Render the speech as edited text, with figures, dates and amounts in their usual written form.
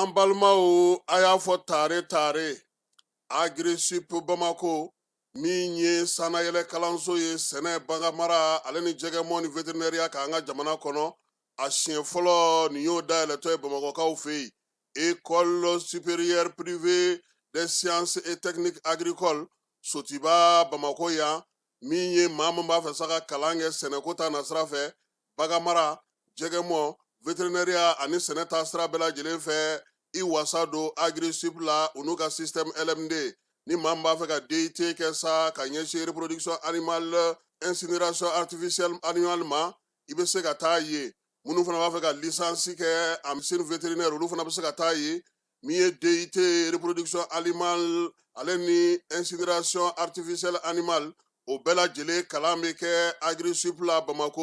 An balimaw, a y'a fɔ tare tare, Agrisip Bamako min ye sannayɛlɛ kalanso ye sɛnɛ, baganmara ale ni jɛgɛmɔ ni vétérinaire kan an ka jamana kɔnɔ, a siɲɛ fɔlɔ nin y'o dayɛlɛtɔ ye Bamakɔkaw fɛ yen. École supérieure privée des sciences et techniques agricoles Sotiba Bamakɔ yan, min ye maa min b'a fɛ sa ka kalan kɛ sɛnɛko ta nasira fɛ, baganmara, jɛgɛmɔ, vétérinaire ani sɛnɛ ta sira bɛɛ lajɛlen fɛ, i wasa don Agrisip la, u n'u ka système LMD. Ni maa min b'a fɛ ka DUT kɛ sa ka ɲɛsin reproduction animale, incinération artificielle animale ma, i bɛ se ka taa yen. Minnu fana b'a fɛ ka licence kɛ en médecine vétérinaire, olu fana bɛ se ka taa yen. Min ye DUT reproduction animale ale ni incinération artificielle animale, o bɛɛ lajɛlen kalan bɛ kɛ Agrisip la Bamakɔ.